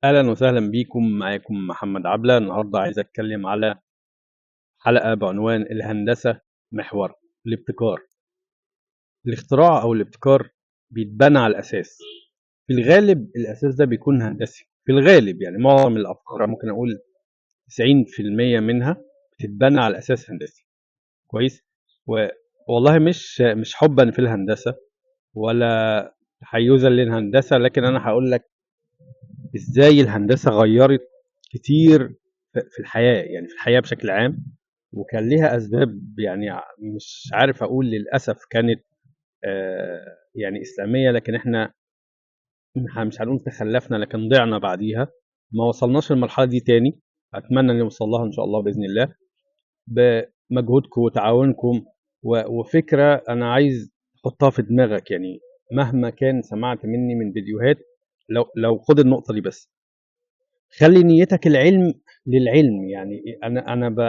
اهلا وسهلا بيكم، معاكم محمد عبلة. النهارده عايز اتكلم على حلقة بعنوان الهندسة محور الابتكار. الاختراع او الابتكار بيتبنى على الاساس، في الغالب الاساس ده بيكون هندسي في الغالب، يعني معظم الافكار ممكن اقول 90% منها بتتبنى على اساس هندسي. كويس. والله مش حبا في الهندسة ولا تحيزا للهندسة، لكن انا هقول لك ازاي الهندسة غيرت كتير في الحياة، يعني في الحياة بشكل عام، وكان ليها اسباب، يعني مش عارف اقول للاسف كانت يعني اسلامية، لكن احنا مش هنقول تخلفنا، لكن ضعنا بعديها، ما وصلناش للمرحلة دي تاني. اتمنى ان نوصل لها ان شاء الله باذن الله بمجهودكم وتعاونكم وفكره انا عايز تحطها في دماغك، يعني مهما كان سمعت مني من فيديوهات، لو خد النقطة دي بس، خلي نيتك العلم للعلم. يعني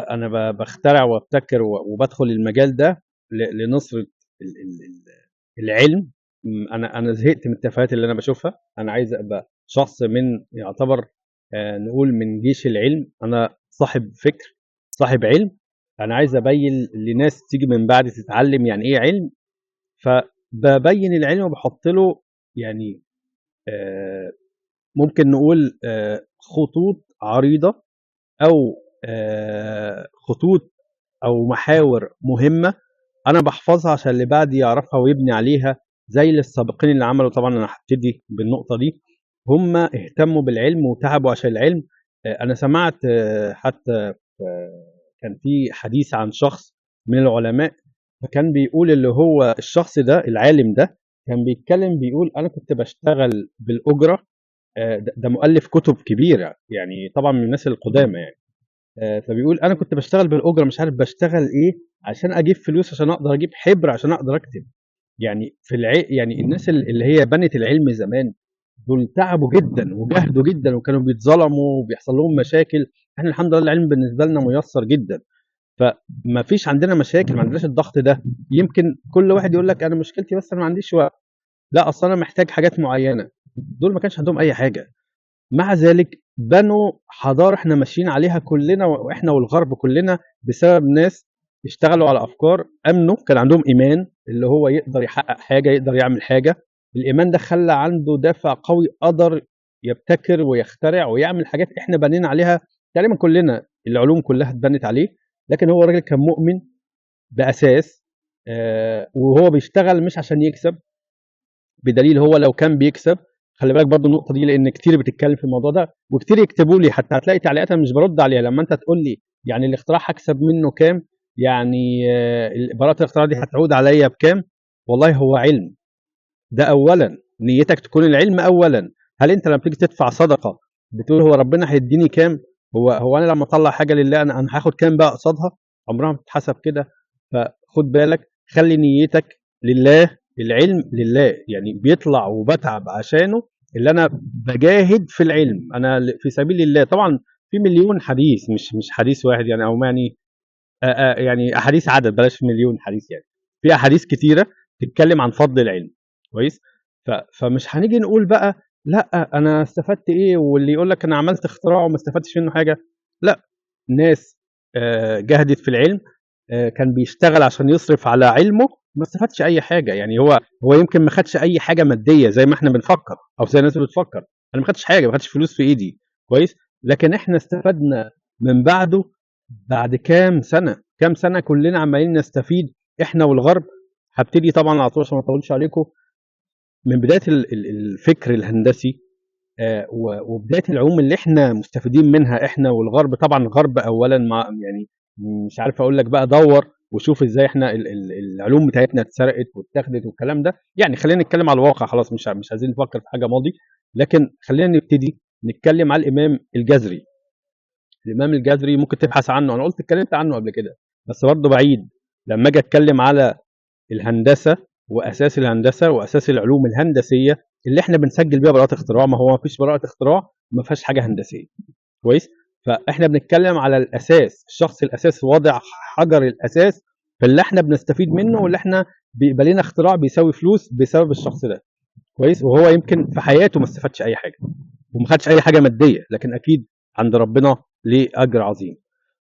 انا بخترع وابتكر وبدخل المجال ده لنصره العلم. انا زهقت من التفاهات اللي انا بشوفها، انا عايز ابقى شخص من يعتبر نقول من جيش العلم. انا صاحب فكر، صاحب علم، انا عايز ابين لناس تيجي من بعد تتعلم يعني ايه علم، فببين العلم وبحط له يعني ممكن نقول خطوط عريضة أو خطوط أو محاور مهمة أنا بحفظها عشان اللي بعدي يعرفها ويبني عليها زي السابقين اللي عملوا. طبعا أنا هبتدي بالنقطة دي، هم اهتموا بالعلم وتعبوا عشان العلم. أنا سمعت حتى كان في حديث عن شخص من العلماء، فكان بيقول اللي هو الشخص ده العالم ده كان بيتكلم بيقول أنا كنت بشتغل بالأجرة. ده مؤلف كتب كبيرة يعني، طبعا من الناس القدامى يعني. فبيقول أنا كنت بشتغل بالأجرة، مش عارف بشتغل إيه عشان أجيب فلوس، عشان أقدر أجيب حبر، عشان أقدر أكتب. يعني في يعني الناس اللي هي بنت العلم زمان دول تعبوا جدا وجهدوا جدا وكانوا بيتظلموا وبيحصل لهم مشاكل. احنا الحمد لله العلم بالنسبة لنا ميسر جدا، فما فيش عندنا مشاكل، ما عندناش الضغط ده. يمكن كل واحد يقول لك انا مشكلتي بس انا ما عنديش وقت، لا اصل انا محتاج حاجات معينة. دول ما كانش عندهم اي حاجة، مع ذلك بنوا حضارة احنا ماشيين عليها كلنا، واحنا والغرب كلنا، بسبب ناس اشتغلوا على افكار، امنوا، كان عندهم ايمان اللي هو يقدر يحقق حاجة، يقدر يعمل حاجة. الايمان ده خلى عنده دافع قوي، قدر يبتكر ويخترع ويعمل حاجات احنا بنينا عليها تقريبا كلنا، العلوم كلها اتبنت عليه. لكن هو راجل كان مؤمن بأساس، وهو بيشتغل مش عشان يكسب، بدليل هو لو كان بيكسب، خلي بالك برضو النقطة دي لأن كتير بتتكلم في الموضوع ده وكتير يكتبوا لي، حتى هتلاقي تعليقات أنا مش برد عليها لما أنت تقول لي يعني الاختراع هكسب منه كام، يعني براءة الاختراع دي هتعود عليا بكام. والله هو علم ده أولا، نيتك تكون العلم أولا. هل أنت لما بتيجي تدفع صدقة بتقول هو ربنا هيديني كام؟ هو انا لما اطلع حاجة لله انا هاخد كام بقى قصادها؟ عمرها ما بتتحسب كده. فخد بالك، خلي نيتك لله، العلم لله، يعني بيطلع وبتعب عشانه، اللي انا بجاهد في العلم انا في سبيل الله. طبعا في مليون حديث، مش حديث واحد يعني، او يعني يعني احاديث عدد، بلاش مليون حديث، يعني في احاديث كتيرة تتكلم عن فضل العلم. كويس. فمش هنيجي نقول بقى لا انا استفدت ايه، واللي يقول لك انا عملت اختراع وما استفدتش منه حاجة. لا، ناس جهدت في العلم، كان بيشتغل عشان يصرف على علمه، ما استفادش اي حاجة. يعني هو يمكن ما خدش اي حاجة مادية زي ما احنا بنفكر او زي الناس بتفكر، انا ما خدتش حاجة، ما خدتش فلوس في ايدي. كويس. لكن احنا استفدنا من بعده بعد كام سنة، كام سنة كلنا عمالين نستفيد احنا والغرب. هبتدي طبعا على طول عشان ما اطولش عليكم، من بداية الفكر الهندسي وبداية العلوم اللي احنا مستفيدين منها احنا والغرب. طبعا الغرب اولا، مع يعني مش عارف اقول لك بقى، دور وشوف ازاي احنا العلوم بتاعتنا اتسرقت واتاخدت والكلام ده. يعني خلينا نتكلم على الواقع خلاص، مش عايزين نفكر في حاجة ماضي، لكن خلينا نبتدي نتكلم على الامام الجزري. الامام الجزري ممكن تبحث عنه، انا قلت اتكلمت عنه قبل كده بس برضه بعيد. لما اجي اتكلم على الهندسة واساس الهندسة واساس العلوم الهندسية اللي احنا بنسجل بيها براءه اختراع، ما هو ما فيش براءه اختراع ما فيهاش حاجة هندسية. كويس. فاحنا بنتكلم على الاساس، الشخص الاساس وضع حجر الاساس فاللي احنا بنستفيد منه، واللي احنا بيبقى لنا اختراع بيساوي فلوس بسبب الشخص ده. كويس. وهو يمكن في حياته ما استفادش اي حاجة. وما خدش اي حاجة مادية، لكن اكيد عند ربنا ليه اجر عظيم.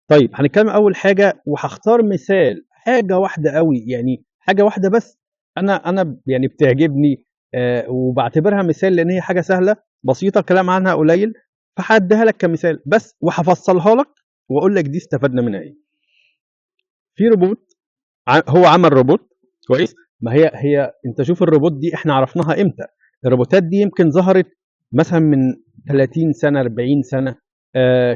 طيب هنتكلم اول حاجة، وهختار مثال حاجة واحدة قوي، يعني حاجة واحدة بس انا يعني بتعجبني وبعتبرها مثال لان هي حاجة سهلة بسيطة كلام عنها قليل، فهديها لك كمثال بس وهفصلها لك واقول لك دي استفدنا منها ايه. في روبوت، هو عمل روبوت كويس. ما هي انت شوف الروبوت دي احنا عرفناها امتى؟ الروبوتات دي يمكن ظهرت مثلا من 30 سنة 40 سنة.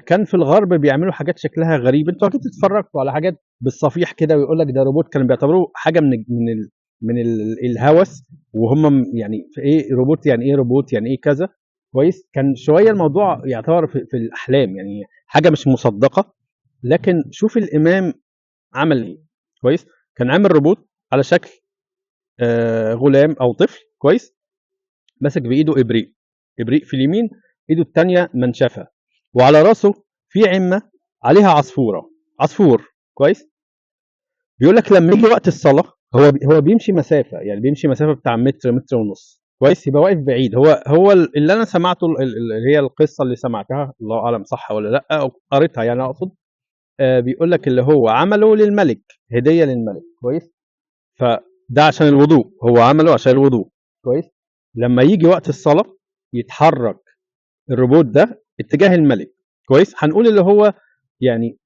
كان في الغرب بيعملوا حاجات شكلها غريب، انتوا اكيد اتفرجتوا على حاجات بالصفيح كده ويقول لك ده روبوت، كانوا بيعتبروه حاجة من الهوس، وهم يعني في ايه روبوت، يعني ايه روبوت، يعني ايه كذا كويس. كان شوية الموضوع يعتبر في الاحلام، يعني حاجة مش مصدقه. لكن شوف الامام عمل ايه كويس. كان عامل روبوت على شكل غلام او طفل كويس، ماسك بايده ابريق، ابريق في اليمين، ايده الثانية منشفة، وعلى راسه في عمه عليها عصفوره، عصفور كويس. بيقول لك لما يجي وقت الصلاة هو بيمشي مسافة، يعني بيمشي مسافة بتاع متر، متر ونص كويس، يبقى واقف بعيد. هو اللي انا سمعته، اللي هي القصة اللي سمعتها، الله اعلم صح ولا لا، او قريتها يعني اقصد، بيقول لك اللي هو عمله للملك، هديه للملك كويس. فده عشان الوضوء، هو عمله عشان الوضوء كويس. لما يجي وقت الصلاة يتحرك الروبوت ده اتجاه الملك كويس. هنقول اللي هو يعني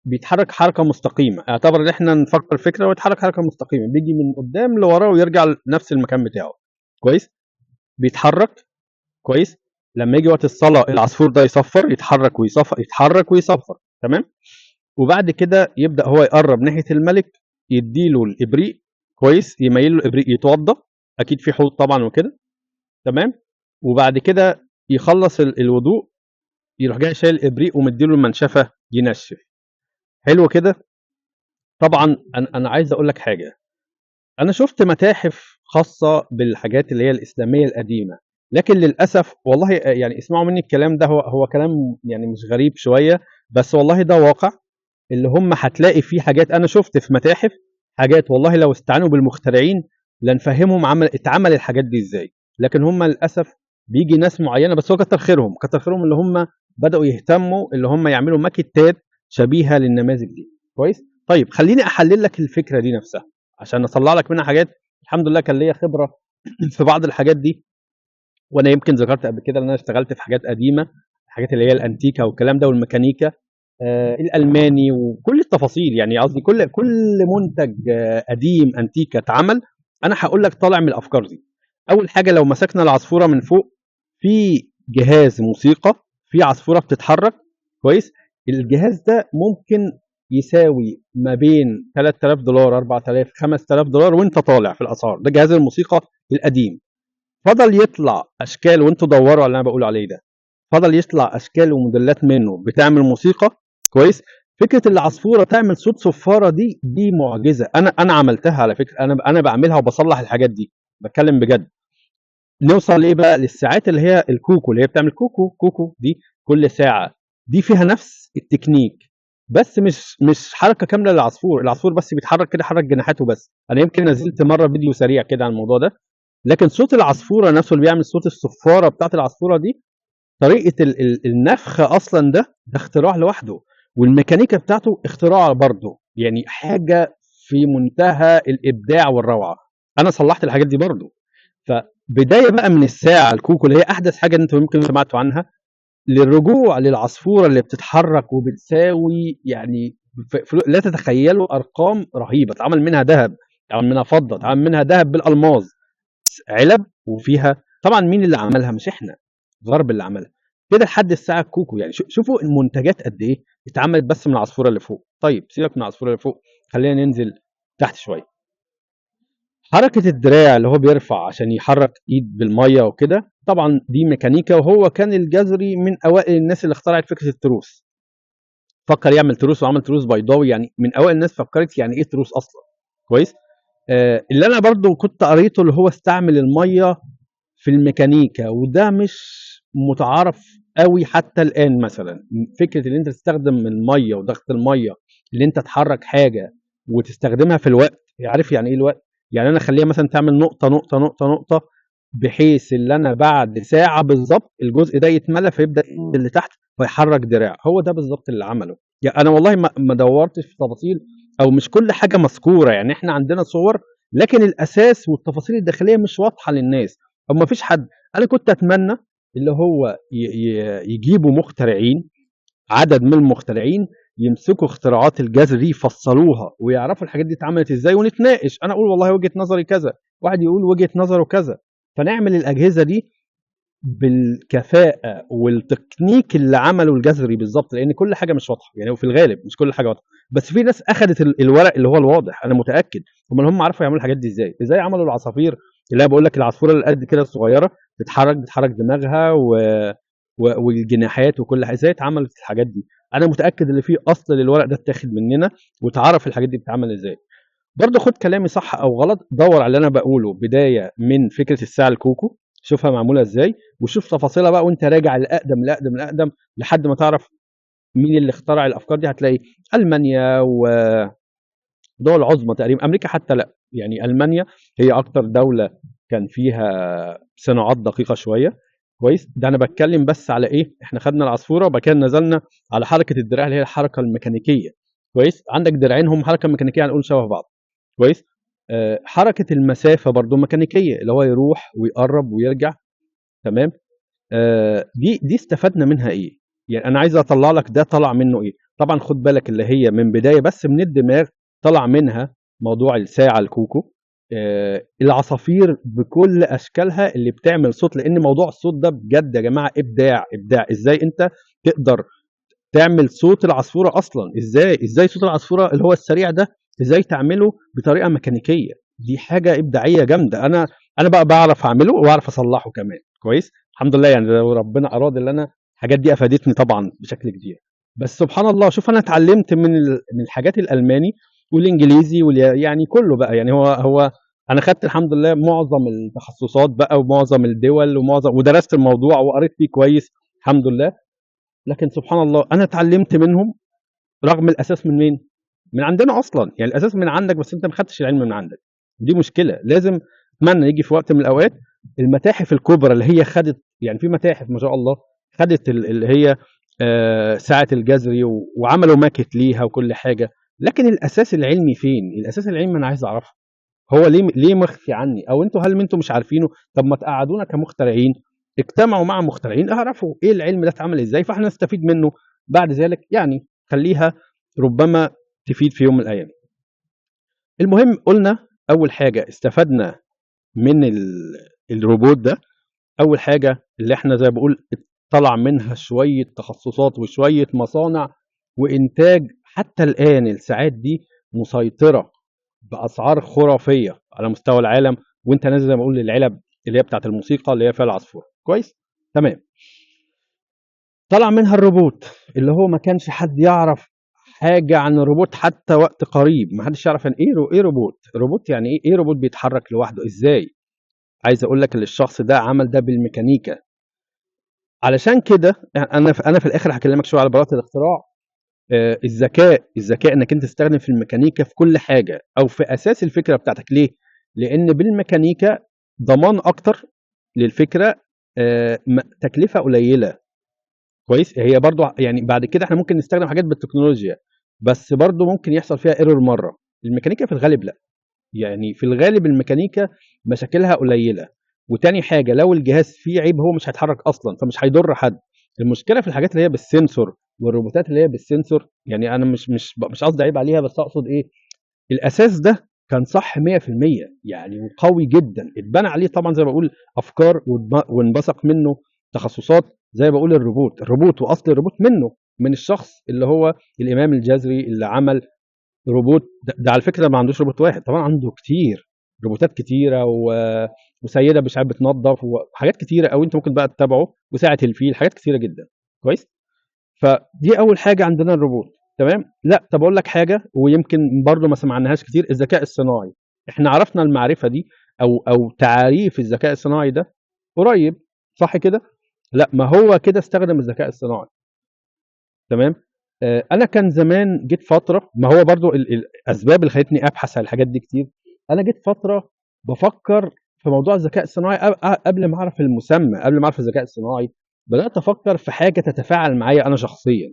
بيتحرك حركة مستقيمة، اعتبر ان احنا نفكر فكرة ويتحرك حركة مستقيمة، بيجي من قدام لورا ويرجع لنفس المكان بتاعه كويس. بيتحرك كويس. لما يجي وقت الصلاة العصفور ده يصفر، يتحرك ويصفر، يتحرك ويصفر تمام. وبعد كده يبدا هو يقرب ناحية الملك، يديله الابريق كويس، يميل له الابريق، يتوضى، اكيد في حوض طبعا وكده تمام. وبعد كده يخلص الوضوء، يروح جاي شايل الابريق ومديله المنشفه ينشف. حلو كده. طبعا انا عايز اقول لك حاجة، انا شفت متاحف خاصة بالحاجات اللي هي الاسلامية القديمة، لكن للاسف والله يعني اسمعوا مني الكلام ده، هو كلام يعني مش غريب شوية، بس والله ده واقع. اللي هم هتلاقي فيه حاجات، انا شفت في متاحف حاجات والله لو استعانوا بالمخترعين لنفهمهم اتعمل الحاجات دي ازاي، لكن هم للاسف بيجي ناس معينة، بس هو كتر خيرهم، كتر خيرهم اللي هم بداوا يهتموا اللي هم يعملوا ماكيتات شبيهه للنماذج دي كويس. طيب خليني احلل لك الفكرة دي نفسها عشان اطلع لك منها حاجات. الحمد لله كان ليا خبره في بعض الحاجات دي، وانا يمكن ذكرت قبل كده ان انا اشتغلت في حاجات قديمة، الحاجات اللي هي الانتيكا والكلام ده والميكانيكا الالماني وكل التفاصيل، يعني قصدي كل منتج قديم انتيكا اتعمل انا هقول لك طالع من الافكار دي. اول حاجة لو مسكنا العصفوره من فوق، في جهاز موسيقى، في عصفوره بتتحرك كويس. الجهاز ده ممكن يساوي ما بين 3000 دولار، 4000، 5000 دولار وانت طالع في الاسعار. ده جهاز الموسيقى القديم. فضل يطلع اشكال، وانتوا دوروا على اللي انا بقول عليه ده، فضل يطلع اشكال وموديلات منه بتعمل موسيقى كويس. فكرة العصفوره تعمل صوت صفارة دي معجزه. انا عملتها على فكرة، انا بعملها وبصلح الحاجات دي، بتكلم بجد. نوصل لايه بقى؟ للساعات اللي هي الكوكو، اللي هي بتعمل كوكو كوكو دي كل ساعة، دي فيها نفس التكنيك، بس مش حركة كاملة للعصفور، العصفور بس بيتحرك كده، حرك جناحاته بس. انا يمكن نزلت مرة فيديو سريع كده عن الموضوع ده، لكن صوت العصفوره نفسه اللي بيعمل صوت الصفاره بتاعت العصفوره دي، طريقه النفخ اصلا ده اختراع لوحده، والميكانيكا بتاعته اختراع برضه، يعني حاجة في منتهى الابداع والروعه. انا صلحت الحاجات دي برضه. فبداية بقى من الساعة الكوكو اللي هي احدث حاجة انتم يمكن سمعتوا عنها، للرجوع للعصفوره اللي بتتحرك وبتساوي يعني لا تتخيلوا ارقام رهيبة، اتعمل منها ذهب، اتعمل منها فضة، اتعمل منها ذهب بالالماظ، علب وفيها طبعا مين اللي عملها؟ مش احنا، الغرب اللي عملها كده لحد الساعة الكوكو. يعني شوفوا المنتجات قد ايه اتعملت بس من العصفوره اللي فوق. طيب سيبك من العصفوره اللي فوق، خلينا ننزل تحت شوية. حركة الدراع اللي هو بيرفع عشان يحرك ايد بالمية وكده، طبعا دي ميكانيكا، وهو كان الجزري من اوائل الناس اللي اخترعت فكرة التروس. فكر يعمل تروس وعمل تروس بيضاوي، يعني من اوائل الناس فكرت يعني ايه تروس اصلا كويس. اللي انا برضو كنت قريته اللي هو استعمل المية في الميكانيكا، وده مش متعارف قوي حتى الان. مثلا فكرة ان انت تستخدم المية وضغط المية اللي انت تحرك حاجة وتستخدمها في الوقت، عارف يعني ايه الوقت؟ يعني انا اخليها مثلا تعمل نقطة نقطة نقطة نقطة بحيث ان انا بعد ساعة بالظبط الجزء ده يتملى فيبدا اللي تحت فيحرك دراع. هو ده بالظبط اللي عمله. يعني انا والله ما دورتش في تفاصيل او مش كل حاجة مذكورة، يعني احنا عندنا صور لكن الاساس والتفاصيل الداخلية مش واضحة للناس او ما فيش حد. انا كنت اتمنى اللي هو يجيبوا مخترعين، عدد من المخترعين يمسكوا اختراعات الجذري يفصلوها ويعرفوا الحاجات دي اتعملت ازاي ونتناقش. انا اقول والله وجهة نظري كذا، واحد يقول وجهة نظره كذا، فنعمل الاجهزة دي بالكفاءه والتكنيك اللي عمله الجذري بالظبط، لان كل حاجة مش واضحة، يعني في الغالب مش كل حاجة واضحة، بس في ناس اخذت الورق اللي هو الواضح، انا متاكد. هم عرفوا يعملوا الحاجات دي ازاي؟ ازاي عملوا العصافير اللي انا بقول لك العصفوره اللي قد كده الصغيرة بتحرك دماغها والجناحات وكل حاجة، ازاي اتعملت الحاجات دي؟ انا متاكد ان في اصل للورق ده اتاخد مننا وتعرف الحاجات دي بتتعمل ازاي. برضه خد كلامي صح او غلط، دور على اللي انا بقوله، بداية من فكرة الساعة الكوكو، شوفها معمولة ازاي وشوف تفاصيلها بقى، وانت راجع الاقدم الاقدم الاقدم لحد ما تعرف مين اللي اخترع الافكار دي. هتلاقي المانيا ودول عظمى تقريبا، امريكا حتى لا، يعني المانيا هي اكتر دولة كان فيها صناعات دقيقة شوية. كويس، ده انا بتكلم بس على ايه، احنا خدنا العصفوره وبعد كده نزلنا على حركة الدراع اللي هي الحركة الميكانيكية. كويس، عندك دراعين هم حركة ميكانيكية هنقول شبه بعض. كويس، حركة المسافة برضو ميكانيكية اللي هو يروح ويقرب ويرجع. تمام، دي استفدنا منها ايه؟ يعني انا عايز اطلع لك ده طلع منه ايه. طبعا خد بالك اللي هي من بداية بس من الدماغ طلع منها موضوع الساعة الكوكو، العصافير بكل اشكالها اللي بتعمل صوت، لان موضوع الصوت ده بجد يا جماعة ابداع ابداع. ازاي انت تقدر تعمل صوت العصفوره اصلا؟ ازاي صوت العصفوره اللي هو السريع ده ازاي تعمله بطريقة ميكانيكية؟ دي حاجة ابداعية جامدة. انا بقى بعرف اعمله واعرف اصلحه كمان. كويس، الحمد لله، يعني لو ربنا اراد ان انا الحاجات دي افادتني طبعا بشكل كبير. بس سبحان الله، شوف انا اتعلمت من الحاجات الالماني والانجليزي يعني كله بقى، يعني هو انا خدت الحمد لله معظم التخصصات بقى ومعظم الدول ومعظم، ودرست الموضوع وقريت فيه كويس الحمد لله. لكن سبحان الله انا اتعلمت منهم رغم الاساس من مين؟ من عندنا اصلا، يعني الاساس من عندك بس انت ما خدتش العلم من عندك. دي مشكلة. لازم اتمنى يجي في وقت من الاوقات المتاحف الكبرى اللي هي خدت، يعني في متاحف ما شاء الله خدت اللي هي ساعة الجذري وعملوا ماكت ليها وكل حاجة، لكن الاساس العلمي فين؟ الاساس العلمي انا عايز اعرفه، هو ليه مخفي عني؟ او انتوا هل انتوا مش عارفينه؟ طب ما تقعدونا كمخترعين، اجتمعوا مع مخترعين اعرفوا ايه العلم ده اتعمل ازاي، فاحنا نستفيد منه بعد ذلك، يعني خليها ربما تفيد في يوم من الايام. المهم قلنا اول حاجة استفدنا من الروبوت ده، اول حاجة اللي احنا زي بقول طلع منها شوية تخصصات وشوية مصانع وانتاج، حتى الان الساعات دي مسيطرة باسعار خرافية على مستوى العالم، وانت نازل زي ما بقول للعلب اللي هي بتاعت الموسيقى اللي هي فيها العصفور. كويس، تمام. طلع منها الروبوت اللي هو ما كانش حد يعرف حاجة عن الروبوت حتى وقت قريب، ما حدش يعرف يعني ايه روبوت، روبوت يعني ايه روبوت بيتحرك لوحده ازاي؟ عايز اقول لك ان الشخص ده عمل ده بالميكانيكا. علشان كده انا في الاخر هكلمك شوية على براءه الاختراع. الذكاء انك انت تستخدم في الميكانيكا في كل حاجة او في اساس الفكرة بتاعتك. ليه؟ لان بالميكانيكا ضمان اكتر للفكرة، تكلفة قليله. كويس، هي برضو يعني بعد كده احنا ممكن نستخدم حاجات بالتكنولوجيا، بس برضو ممكن يحصل فيها error مرة. الميكانيكا في الغالب لا، يعني في الغالب الميكانيكا مشاكلها قليله. وتاني حاجة لو الجهاز فيه عيب هو مش هيتحرك اصلا، فمش هيضر حد. المشكلة في الحاجات اللي هي بال sensor والروبوتات اللي هي بال sensor، يعني انا مش قصدي عيب عليها، بس اقصد ايه، الاساس ده كان صح 100% يعني، وقوي جدا، اتبنى عليه طبعا زي ما بقول افكار وانبثق منه تخصصات، زي ما بقول الروبوت واصل الروبوت منه، من الشخص اللي هو الامام الجذري اللي عمل روبوت ده. على فكرة ما عندوش روبوت واحد، طبعا عنده كتير روبوتات كتيرة وسيده مش عارف بتنظف وحاجات كتيرة قوي، انت ممكن بقى تتابعه، وساعة الفيل، حاجات كتيرة جدا. كويس، فدي اول حاجة عندنا الروبوت. تمام. لا طب اقول لك حاجة ويمكن برضو ما سمعناهاش كتير، الذكاء الصناعي. احنا عرفنا المعرفة دي او تعريف الذكاء الصناعي ده قريب، صح كده؟ لا، ما هو كده استخدم الذكاء الصناعي. تمام. انا كان زمان جيت فترة، ما هو برضو الاسباب اللي خلتني ابحث على الحاجات دي كتير، انا جيت فترة بفكر في موضوع الذكاء الصناعي قبل ما اعرف المسمى، قبل ما اعرف الذكاء الصناعي، بدات افكر في حاجة تتفاعل معايا انا شخصيا.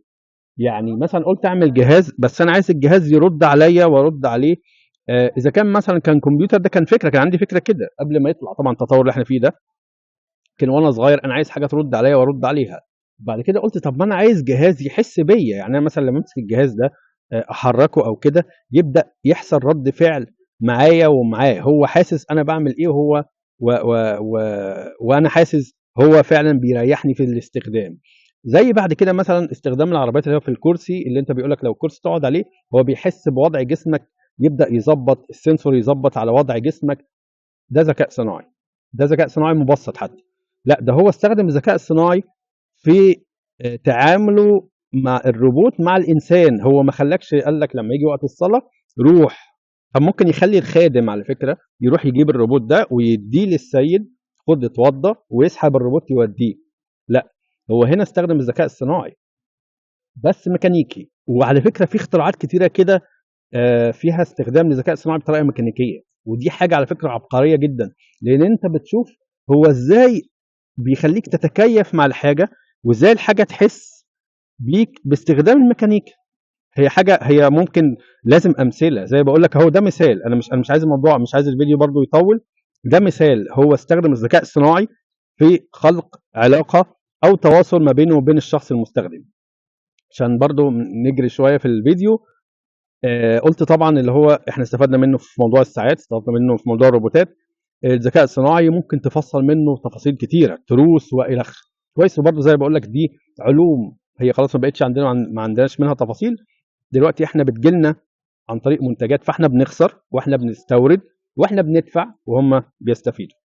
يعني مثلا قلت اعمل جهاز، بس انا عايز الجهاز يرد عليا وارد عليه. اذا كان مثلا كان كمبيوتر، ده كان فكرة، كان عندي فكرة كده قبل ما يطلع طبعا التطور اللي احنا فيه ده. كان وانا صغير انا عايز حاجة ترد عليا وارد عليها. بعد كده قلت طب ما انا عايز جهاز يحس بيا، يعني انا مثلا لما امسك الجهاز ده احركه او كده يبدا يحصل رد فعل معايا ومعاه، هو حاسس انا بعمل ايه وهو و و و وانا حاسس هو فعلا بيريحني في الاستخدام. زي بعد كده مثلا استخدام العربيات اللي هو في الكرسي، اللي انت بيقول لك لو الكرسي تقعد عليه هو بيحس بوضع جسمك، يبدا يظبط السنسور، يظبط على وضع جسمك. ده ذكاء صناعي، ده ذكاء صناعي مبسط حتى. لا ده هو استخدم الذكاء الصناعي في تعامله مع الروبوت مع الانسان. هو ما خلاكش قال لك لما يجي وقت الصلاة روح. طب ممكن يخلي الخادم على فكرة يروح يجيب الروبوت ده ويديه للسيد، خد اتوضى، ويسحب الروبوت يوديه. لا، هو هنا استخدم الذكاء الصناعي بس ميكانيكي. وعلى فكرة في اختراعات كتيرة كده فيها استخدام للذكاء الصناعي بطريقة ميكانيكية، ودي حاجة على فكرة عبقرية جدا، لان انت بتشوف هو ازاي بيخليك تتكيف مع الحاجة، وازاي الحاجة تحس بيك باستخدام الميكانيكا. هي حاجة، هي ممكن لازم امثلة، زي بقول لك اهو ده مثال. انا مش عايز الموضوع، مش عايز الفيديو برضو يطول. ده مثال هو استخدم الذكاء الصناعي في خلق علاقة او تواصل ما بينه وبين الشخص المستخدم. عشان برضو نجري شوية في الفيديو، قلت طبعا اللي هو احنا استفدنا منه في موضوع الساعات، استفدنا منه في موضوع الروبوتات. الذكاء الصناعي ممكن تفصل منه تفاصيل كتيرة، تروس والى اخره. كويس. وبرضه زي ما بقول لك دي علوم هي خلاص ما بقتش عندنا، ما عندناش منها تفاصيل دلوقتي. احنا بتجيلنا عن طريق منتجات، فاحنا بنخسر واحنا بنستورد واحنا بندفع وهم بيستفيدوا.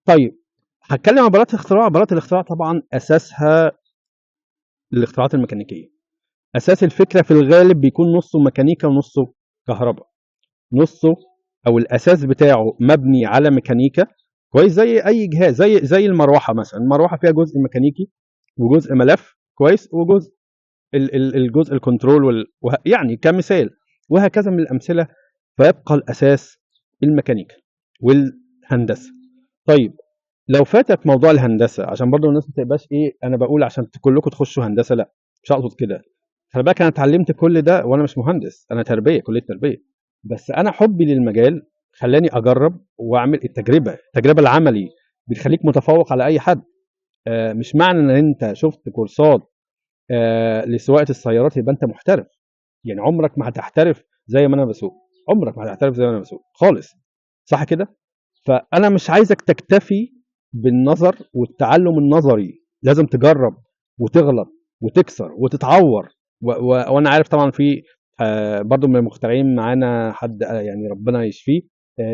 طيب هتكلم عن براءة الاختراع. براءة الاختراع طبعا اساسها الاختراعات الميكانيكية. اساس الفكرة في الغالب بيكون نصه ميكانيكا ونصه كهرباء، نصه او الاساس بتاعه مبني على ميكانيكا. كويس. زي اي جهاز، زي المروحة مثلا، المروحة فيها جزء ميكانيكي وجزء ملف، كويس، وجزء الجزء ال control يعني كمثال، وهكذا من الامثلة. فيبقى الاساس الميكانيكا والهندسة. طيب لو فاتك موضوع الهندسة، عشان برضو الناس ما تبقاش ايه انا بقول عشان كلكم تخشوا هندسة، لا مش هقصد كده. خلي بالك انا اتعلمت كل ده وانا مش مهندس، انا تربيه، كليه تربيه، بس انا حبي للمجال خلاني اجرب واعمل التجربة. التجربة العملي بتخليك متفوق على اي حد. مش معنى ان انت شفت كورسات لسواقه السيارات يبقى انت محترف. يعني عمرك ما هتحترف زي ما انا بسوق، عمرك ما هتحترف زي ما انا بسوق خالص، صح كده؟ فانا مش عايزك تكتفي بالنظر والتعلم النظري، لازم تجرب وتغلط وتكسر وتتعور. وانا عارف طبعا في برضو من المخترعين معانا حد، يعني ربنا يشفيه،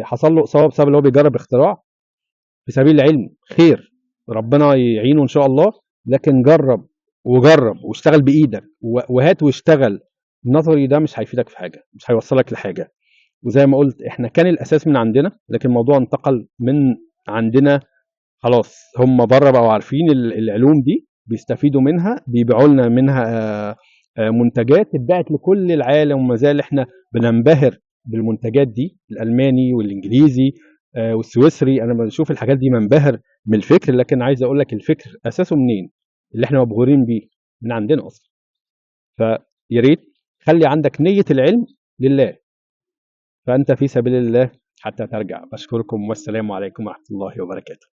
حصل له اصابه بسبب اللي هو بيجرب اختراع في سبيل العلم. خير، ربنا يعينه ان شاء الله، لكن جرب وجرب واشتغل بايدك وهات واشتغل. النظري ده مش هيفيدك في حاجة، مش هيوصلك لحاجة. وزي ما قلت احنا كان الاساس من عندنا، لكن الموضوع انتقل من عندنا خلاص. هم بره بقوا عارفين العلوم دي، بيستفيدوا منها، بيبيعوا لنا منها منتجات اتباعت لكل العالم، وما زال احنا بننبهر بالمنتجات دي، الالماني والانجليزي والسويسري. انا بشوف الحاجات دي منبهر من الفكر، لكن عايز اقول لك الفكر اساسه منين؟ اللي احنا مبهورين بيه من عندنا اصلا. فيا ريت خلي عندك نية العلم لله، فانت في سبيل الله حتى ترجع. بشكركم والسلام عليكم ورحمة الله وبركاته.